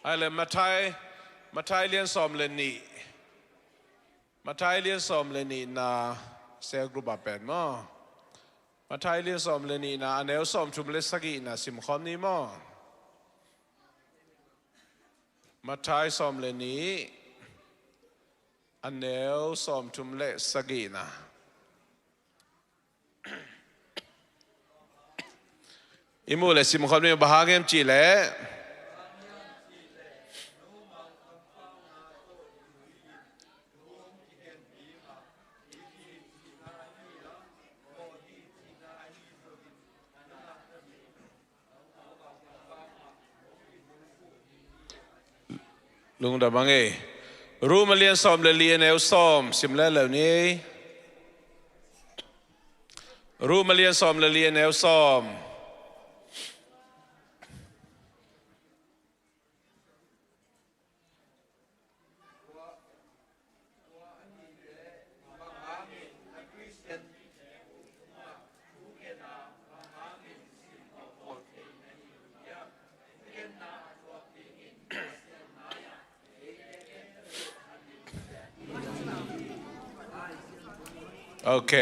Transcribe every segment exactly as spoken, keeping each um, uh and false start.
Ai le Mathai, Mathai lian sawm le nih. Mathai lian sawm le nihna cell group ah pen maw. Mathai lian sawm le nihna a neu sawmthum le sagihna simkhawm ni maw. Mathai sawm le nih a neu sawmthum le sagihna. I muh le simkhawm ni, bang hang hiam cih leh. Lungdam a ngei. Rom a lian sawm le li a neu sawm sim le lo ni. Rom a lian sawm le li a neu sawm. Ok.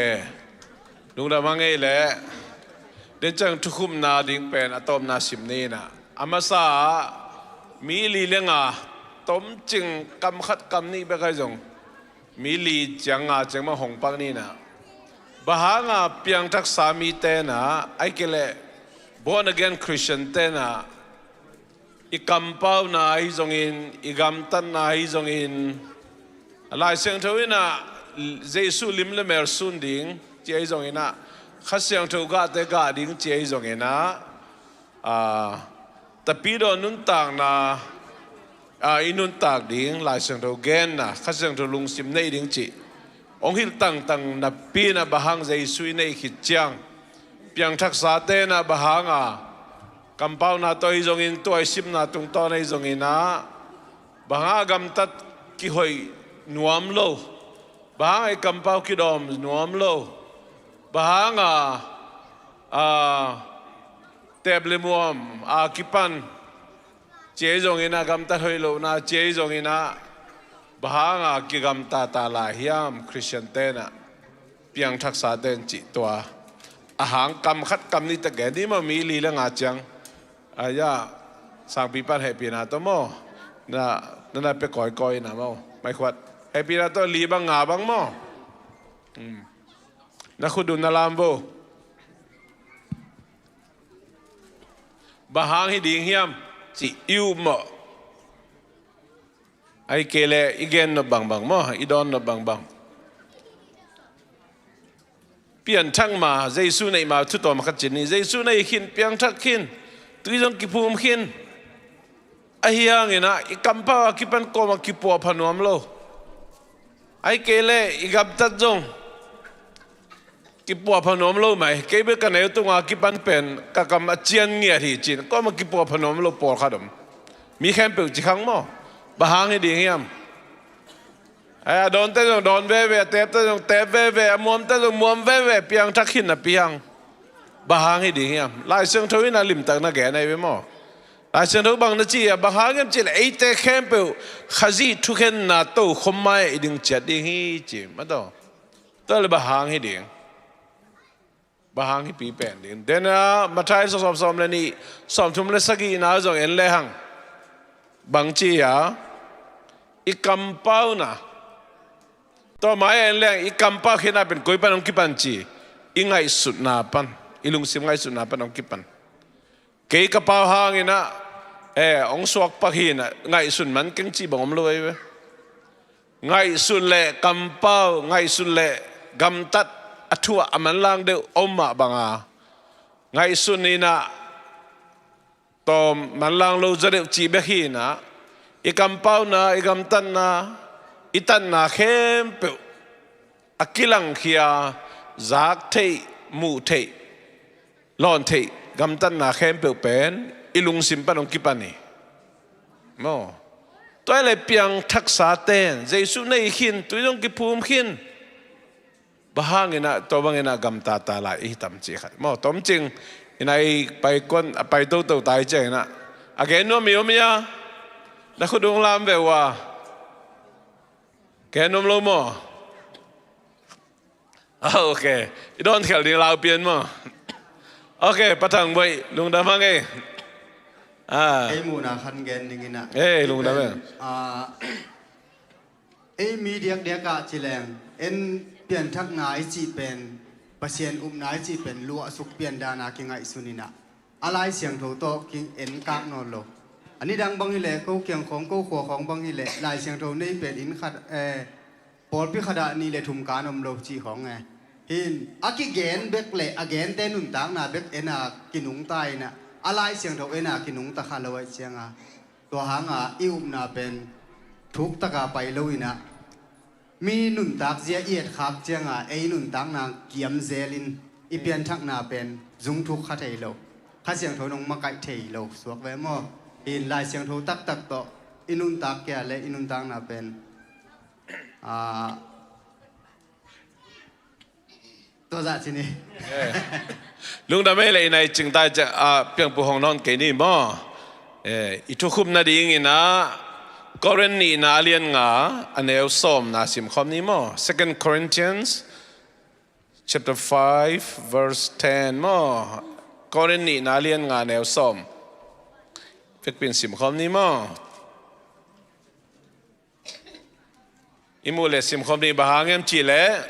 Lungdam a ngei leh. Den ciang thukhupna ding pen a tawpna sim ni in ah, a masa ah mi li le nga, tomcing kam khat kam nih bek ahi zong mi li ciang nga ciang mah hong pak ni in ah, bang hanga piangthaksa mite in ah, ahih kei leh born again Christian te in ah, i kampauna ahi zongin, i gamtatna ahi zongin, Lai Siangtho in ah Jesuh lim le mel sun ding ci ahi zongin ah, Kha Siangtho gahte gah ding ci ahi zongin ah, a, Tapidaw nuntakna, a, i nuntak ding, Lai Siangtho genna, Kha Siangtho lungsim nei ding cih hong hilh tangtang napi in ah, bang hang Jesuh i neih khit ciang piangthaksate in ah bang hanga kampauna tawh ahi zongin, tua i simna tungtawn ahi zongin ah, bang hanga gamtat kihoih nuam lo, bang hanga i kampau kidawm nuam lo, bang hanga, a, teep le muam a kipan ci ahi zongin ah, gamtat hoih lohna ci ahi zongin ah, bang hanga kigamta ta lai hiam Christian te in ah, piangthaksa te in cih tua. A hang kam khat kam nih tak gen ni maw, mi li le nga ciang. Ai ya, sangpi pan hehpihna tawh maw. Na, na, na pe kawikawi na maw. Maikhuat. Hehpihna tawh li bang nga bang maw. Hmm. Na khut un na lam vo. Bang hang hi ding hiam cih i up maw. Ahih kei leh i gen nop bangbang maw, i dawn nop bangbang. Pianthak ma, Jesuh neih ma thu tawm khat ci ni. Jesuh neih khin, piangthak khin, tui zong kiphum khin. Ahi hangin ah i kampau a kipan kuamah kipuahpha nuam lo. Ahih kei leh i gamtat zong kipuahpha nuam lo mai. Kei bek ka neu tunga kipan pen ka kam a cian ngiat hi ci-in kuamah kipuahpha nuam lo pawlkhat om. Mi khempeuh ci khang maw. Bang hang hi ding hiam. Ai, a dawnte zong dawn veve, a teepte zong teep veve, a muamte zong muam veve, piangthak khin napi hang. Bang hang hi ding hiam. Lai Siangtho in a limtak na gen ahi ve maw. Lai Siangtho bang na ci a, bang hang hiam cih leh eite khempeuh Khazih thukhenna tokhom mai-ah i ding ciat ding hi ci. Mataw. Tua leh bang hang hi ding. Bang hang hi pi pen ding. Den a Mathai sawm sawm le nih, sawmthum le sagihna zong en lehang. Bang ci a, i kampauna. Tua mai-ah en lehang i kampau khinna pen koi pan hong kipan ci. I ngaihsutna pan. I lungsim ngaihsutna pan hong kipan. Kei ka pau hangin ah, eh, hong suak pak hi in ah, ngaihsun man keng cih bang om lo ahi ve. Ngaihsun le kampau, ngaihsun le gamtat a thu ah a manlang deuh om mah banga. Ngaihsun in ah tawm manlang lo zaw deuh cih bek hi in ah, i kampauna, i gamtatna, i tatna khempeuh a kilangkhia, zak theih, muh theih, lawn theih, gamtatna khempeuh pen i lungsim pan hong kipan hi. Maw. Tua hi leh piangthaksa ten Jesuh neih khin, tui zong kiphum khin. Bang hangin ah, tua bangin ah gamta ta lai i hi tam cih khat. Maw, tomcing in ah i pai kuan, a pai toto ta i ciangin ah, a gen nuam i om hi a. Na khut ung lam ve uh a. Ken om lo maw? Ah, ok. I dawn khel ding lau pian maw? Ok, Pa Thang Boih, lungdam hang ei. Ah. Ei muhna khat gen ding in ah. Ei, lungdam ei. Ah, ei mi diakdiak ah ci leng, en pianthakna i cih pen, Pasian upna i cih pen luahsuk pian dan a kingaihsun in ah, a Lai Siangtho tawh ki-en kak nawn lo. A nidang bang hi leh, ko kiang khawng, ko khua khawng bang hi leh, Lai Siangtho nei pen inn khat, eh, pawlpi khat ah nih le thum kan om lo cih khawng e. Hi in, a kigen bek le a gente nuntakna bek en a kinungta in ah, a Lai Siangtho en a kinungta kha lo ahih ciang a, tua hang a i upna pen thuk tak a pai lo in ah, mi nuntak zia i etkhak ciang a, ei nuntakna kiam zel in, i pianthakna pen zungthuk kha thei lo, Kha Siangtho in hong makaih thei lo suak ve maw? Hi in, Lai Siangtho taktak tawh i nuntak kia le i nuntakna pen, ah, tua zah ci ni. Eh. Lungdam ei le, i nai cingtai ciang, ah, Piangpu hong nawn kei ni maw? Eh, i thukhupna ding in ah, Korin nihna a lian nga, a neu sawmna simkhawm ni maw? Second Corinthians chapter five, verse ten maw? Korin nihna a lian nga, a neu sawm. Vekpi in simkhawm ni maw? I muh le simkhawm ni. Bang hang hiam cih leh,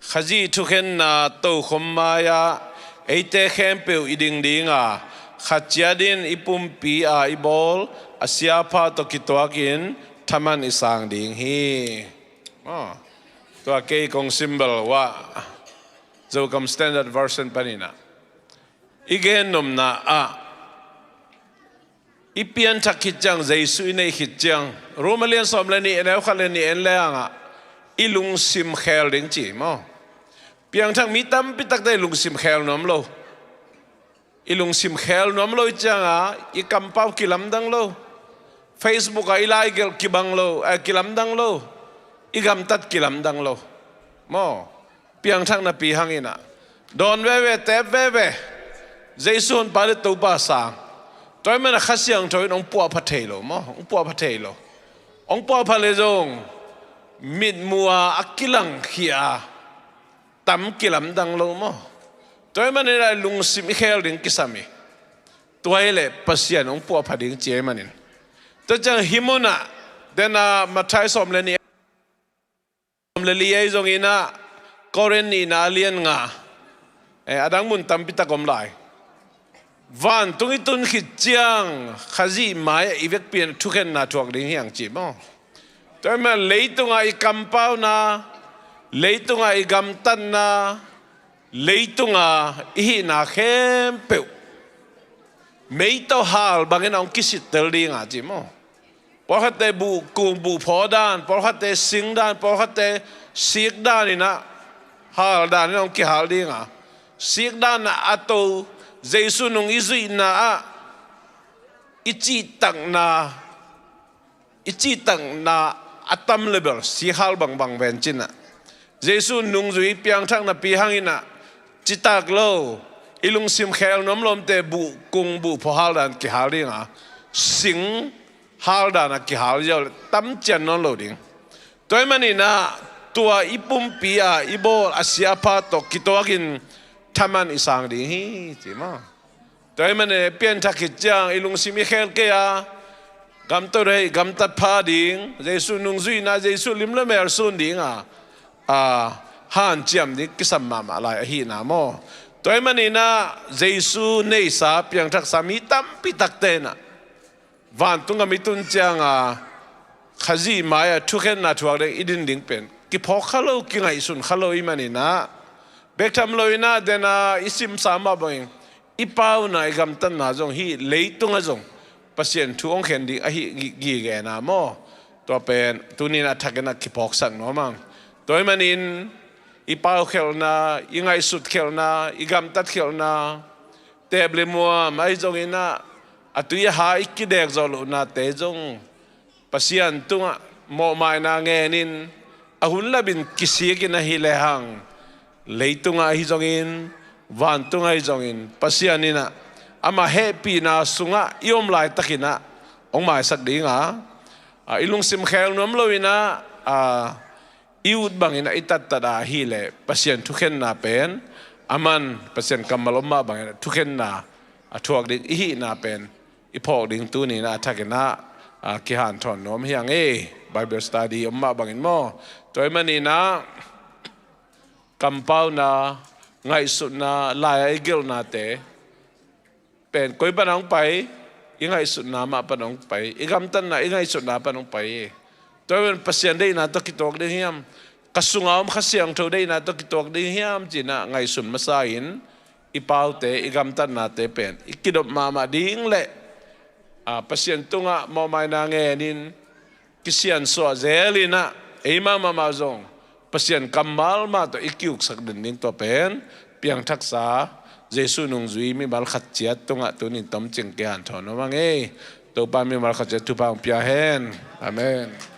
Khazih thukhenna tokhom mai-ah eite khempeuh i ding ding a, khat ciat in i pumpi a i bawl a siapha tawh kituak in thaman i sang ding hi. Ah, tua kei kong symbol uh ah, Zokam Standard Version panin ah, i gen nopna ah, i pianthak khit ciang, Jesu i neih khit ciang, Rom a lian sawm le nih, a neu khat le nih en le hang ah, i lungsim khel ding ci maw? Piangthak mi tampi takte i lungsim khel nuam lo. I lungsim khel nuam lo i ciang a, i kampau kilamdang lo. Facebook ah i laigelh kibang lo, eh, kilamdang lo. I gamtat kilamdang lo. Maw? Piangthak napi hang in ah, dawn veve, teep veve, Jesu Honpa le Topa sang. Tua ahih manin ah Kha Siangtho in hong puahpha thei lo maw? Hong puahpha thei lo. Hong puahpha le zong mitmuh a a kilangkhia a tam kilamdang lo maw? Tua ahih manin ah lungsim i khel ding kisam hi. Tua hi leh Pasian hong puahpha ding ci ahih manin. Tua ciang hih mun ah, den a Matthai sawm le nih, sawm le li ahi zongin ah, Korin nihna a lian nga, eh, a dang mun tampi tak om lai. Vantung i tun khit ciang Khazih mai-ah i vekpi in thukhenna thuak ding hi hang ci maw? Tua ahih manin leitung a i kampauna, leitung a i gamtatna, leitung a i hihna khempeuh mei tawh hal bangin hong kisittel ding a ci maw? Pawlkhatte buh kung buh phaw dan, pawlkhatte sing dan, pawlkhatte sik dan in ah hal dan in hong kihal ding a, sik dan ah a to, Jesu nung i zuihna ah i cihtakna, i cihtakna a tam le bel sik hal bangbang ven cin ah, Jesu nungzui piangthak napi hang in ah citak lo, i lungsim khel nuam lomte buh kung buh phaw hal dan kihal ding a, sing hal dan a kihal ziau le tam cian nawn lo ding. Tua ahih manin ah tua i pumpi a i bawl a siapha tawh kituak in thaman i sang ding hi ci maw? Tua ahih manin pianthak khit ciang i lungsim i khel kei a, gamtat uh hi, gamtat pha ding, Jesu nungzuihna, Jesu lim le mel sun ding a, a, hanciam ding kisam mahmah lai ahihna maw? Tua ahih manin ah Jesu neihsa, piangthaksa mi tampi takte in ah vantung gam i tun ciang a, Khazih mai-ah thukhenna thuak ding i din ding pen kiphawk kha lo, kingaihsun kha lo ahih manin ah, bek tham lo in ah, den a i simsa mah bangin, i pauna, i gamtatna zong hih leitung ah zong Pasian thu hong khen ding ahi gi-, gige na maw? Tua pen tuni in a thak in ah kiphawksak nuam hang. Tua ahih manin i paukhelhna, i ngaihsutkhelhna, i gamtatkhelhna, teep le muam ahi zongin ah, a tui a ha i kidek zawh lohnate zong Pasian tungah mawhmaina ngenin, a hun lapin kisikin ahih lehang, leitungah ahi zongin, vantungah ahi zongin, Pasian in ah amah hehpihna sungah i om laitakin ah, hong maisak ding a, a, i lungsim khel nuam lo in a, a, i ut bangin a i tattat a ahih leh Pasian thukhenna pen, a man Pasian kammal om mah bangin a thukhenna a thuak ding i hihna pen i phawk ding tuni in a thakin a, a, kihanthawn nuam hi hang e. Bible study om mah bangin maw. Tua ahih manin a kampauna, ngaihsutna, lai-a i gelhnate pen koi pan hong pai, i ngaihsutna mah pan hong pai, i gamtatna, i ngaihsutna pan hong pai. Tua pen Pasian deihna tawh kituak ding hiam, ka sunga om Kha Siangtho deihna tawh kituak ding hiam ci-in a ngaihsun masa in, i paute, i gamtatnate pen i kidop mahmah ding leh, a, Pasian tungah mawhmaina ngenin kisiansuah zel in a, eimah mahmah zong Pasian kammal mah tawh i kiuksak den ding tua pen piangthaksa Jesuh nungzui mimal khat ciat tungah tuni in tomcing kihanthawn nuam hang e. Topa mimal khat ciat thupha hong pia hen. Amen.